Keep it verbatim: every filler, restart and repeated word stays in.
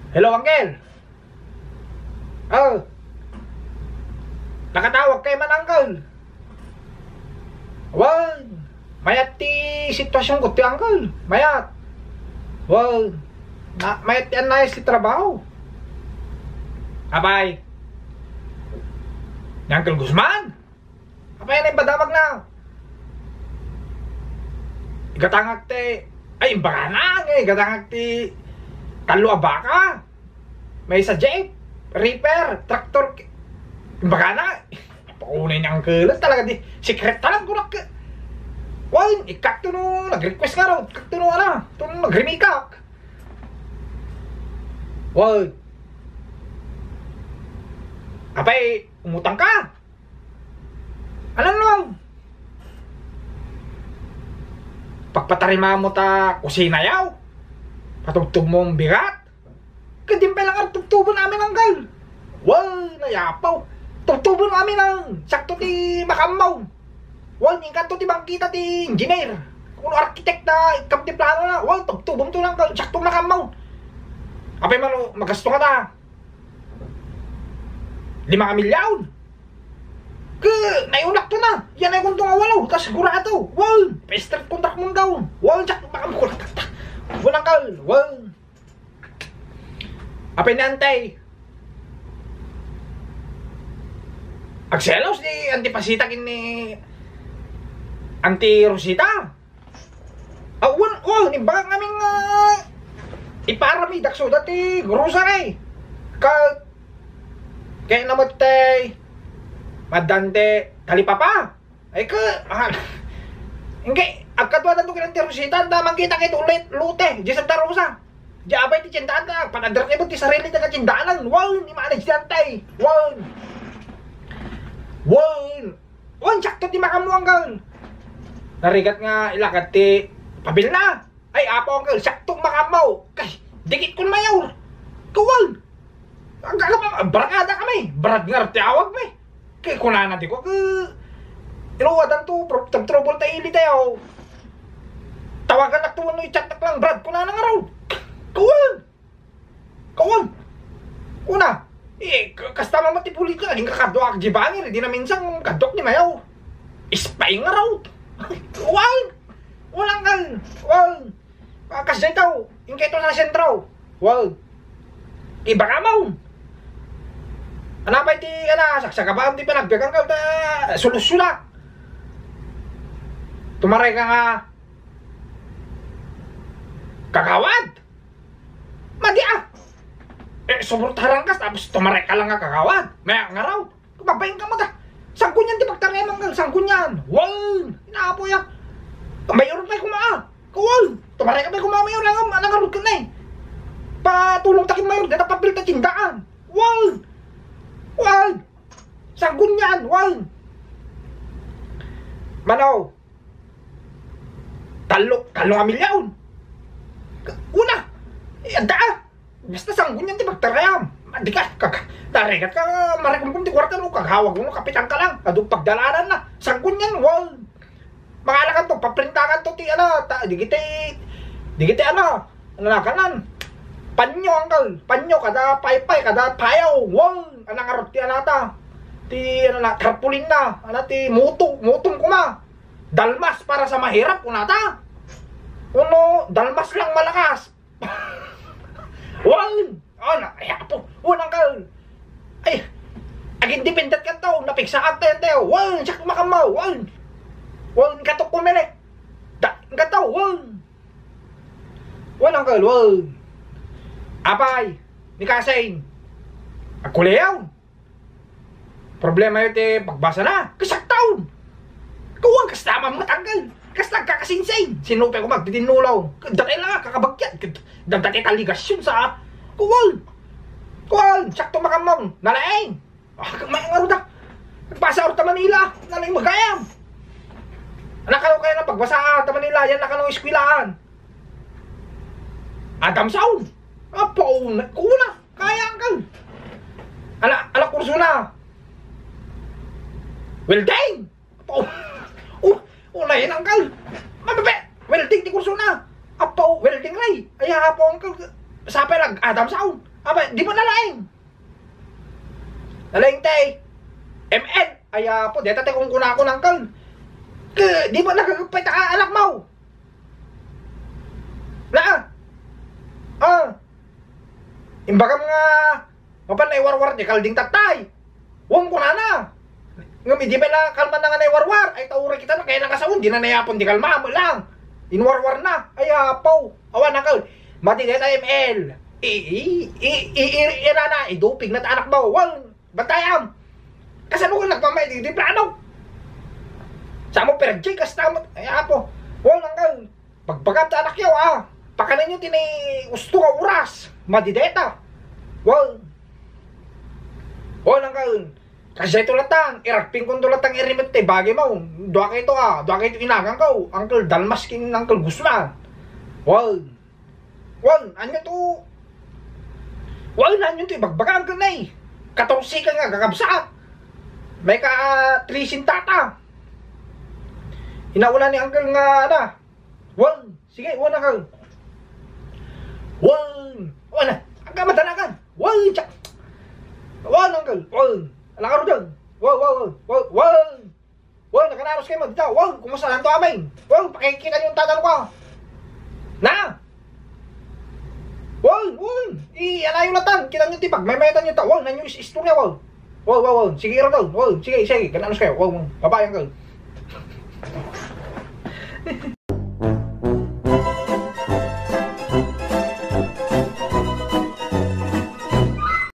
Hello, Uncle. Oh. Nakatawag kay man, Uncle. Well, mayat ti sitwasyon ko ti, Uncle. Mayat. Well, na, mayat ti anayas ti trabaho. Apay. Ni Uncle Guzman? Apay, anay padamagna? Igatangak ti, ay, imbagana, nga igatangak ti tallo a baka. Maysa jeep, reaper, traktor, imbagana. Paunay ni Uncle, talaga di, secret talaga kunak. Wen, ikkak to no, nag-request nga raw, ikkak to no, ala, to no, nagrimikak. Wen. Apay, umutang ka? Alam mo, pagpatarima mo ta kusina yaw. Patubtob mo ang bigat. Kadin pa lang ang tubtoban amin, Uncle. Wow, nayapaw. Tubtoban amin ang sakto ti makammaw. Wow, inkanto ti bangkita ti engineer. Kuno arkitekta, ikkam ti plano na. Wow, tubtoban to lang, Uncle. Sakto makammaw. Apay man, magasto ka ta. Lima ka milyaon. Ke, naiunak to na. Yan ay kung tunga walo, ta sigurado. Wal, pa-straight contract mo daw. Wal, jack, baka mo kulang taktak. Walang kal, wal. Apay ni Antay? Agselos ni Auntie Pasita ken ni Auntie Rosita. Awan, oh, imbag ngamin nga iparam, idakso dati grocery. Ka, kaya namatay, madante, talipapa. Ay ka, ah, hindi, agkatuadan to kinang Rosita, anda mangkita kay ulit, lute, di Santa Rosa. Di apay ti tsindahan ta, panadar ni mo ti sarili ta katsindahan, wow, ni manage dante, wow. Wow. Wen, sakto ti makamuang gal. Narigat nga ilakad ti pabilna. Ay, apo, uncle, sakto makammaw. Kay, dikit kun mayor. Kawal. Ang kakam-, barkada kami. Brad nga ti awag mi. Kay kunana ti ko, ke, iluwadan to, pro-, tag-trouble ta ili tayo. Tawagan na to, ano, i-chat na lang, Brad, kunana nga raw. Kawal. Kawan. Una, eh, k-, kasta man ti pulit ka, aging kakaduak di bangir, di na minsan kaduak ni mayaw. Spy nga raw. Wal! Walang kan! Wal! Kasdiay taw, ingkay to na sentro. Wal! Iba ka maw. Anapay ti, ana, saksakabaan ti panagbiagan ka, ta, sulusuda. Tumaray ka nga, kagawad! Madi, ah! Eh, suportaran ka, tapos tumaray ka lang nga kagawad. May ngaraw. Kumabain ka mo ta. Sangkunian ti pagtariaman ka, sangkunian. Wow! Inapo ya. Mayor pa kuma, ah. Kawal. Tumaray ka pa kuma, mayor, ang, ang, ang, ang, eh. Patulong takin mayor, dada papel ta tindaan. Wow! Wow! Sangkunian, wow! Manaw. Tallo, tallo nga milyon. Una, eh, adda, ah. Basta sangkunian ti pagtarayam. Di ka, kag-, tarigat ka, marikumkum ti kwarta mo, kagawag mo, kapitan ka lang. Adu, pagdalanan na. Sangkunian, wal. Mangalakan to, paprintangan to, ti, ano, ta, digiti, digiti, ano, ano na kanan. Panyo, uncle. Panyo, kada paypay, kada payaw. Wal. Anang arot ti, ano, ta. Ti, ano na, tarpaulin na. Ano, ti, muto, mutong kuma. Dalmas para sa mahirap, kunata. Uno, dalmas lang malakas. Wan! Oh, na, ay, apo. Wan, uncle. Ay, agindependent ka to. Napiksaat tayo, tayo. Wan, siya kumakamaw. Wan. Wan, katok kumilik. Da, ka to, wan. Wan, uncle, wan. Apay, ni Kasing. Agkuliyaw. Problema yu ti pagbasa na. Kasaktaon. Kuwan, kasta man matanggal. Kasta agkakasingsing. Sino pa ko magtitinulaw? Dati lang, kakabagyat. Dati taligasyon sa kuwan. Kuwan, sakto makamang. Nalaing. Ah, may nga ruda. Nagbasa orta Manila. Nalaing magayam. Anak, ano kaya na pagbasa ta Manila? Yan na kanong eskwilaan. Adam Sound. Apo, una. Kaya, uncle. Ala, ala, kurso na. Welding. Apo. Oh, oh, na yun, uncle. Mababe. Welding ti kurso na. Apo, welding ray. Ay, apo, uncle. Sapay lang, Adam Sound. Aba, di mo nalaing. Nalaing tay M L. Ay, apo, deta tay kunkunakon, uncle. Ke, di mo nagagapay ta anak mo. Na, ah. Imbagam nga, mapan naiwarwar ti kalding tattay. Wen kunana. Ngem idi pay la kalman na nga naiwarwar, ay ta uray kita na kaya nakasaon, di na nayapon ti kalma, amo lang. Inwarwar na. Ay, apaw. Awan, uncle. Madi deta M L. I, i, i, i, i, irana, idupig na ta anak mo. Wen, bantayam. Kasano ko nagmamay di, di plano? Sa mo perjay, kasta mo. Ay, apo. Wen, uncle. Pagbagam ta anak yaw, ah. Pakanen yo ti ni usto nga oras. Madi deta. Wen. Wen, uncle. Kasi ito latang, iragping ko ito latang irimet ti bagay mo. Dua kayo to, ah. Dua kayo to inagang ko. Uncle Dalmas king Uncle Guzman. Wen. Wen, anya to? Wen, anya to? Ibagbaga, Uncle Nay. Katorse ka nga, gagabsa. May ka, ah, three sin tata. Inauna ni Uncle nga, ana. Wen, sige, wen, Uncle. Wen, wen, ang kamadanakan. Wen, tsa. Wen, Uncle. Wen, alakarudan. Wen, wen, wen, wen, wen. Wen, nakanaros kayo mo dita. Wen, kumusta nanto amin? Wen, pakikita niyo ang tatalo ko. Na? Wen, wen. I, alayo latan. Kita niyo ti pagmaymayatan niyo ta. Wen, nanyo is istorya, wen. Wen, wen, wen. Sige, iro, wen. Wen, sige, sige. Kanaros kayo. Wen, wen. Babayan kayo.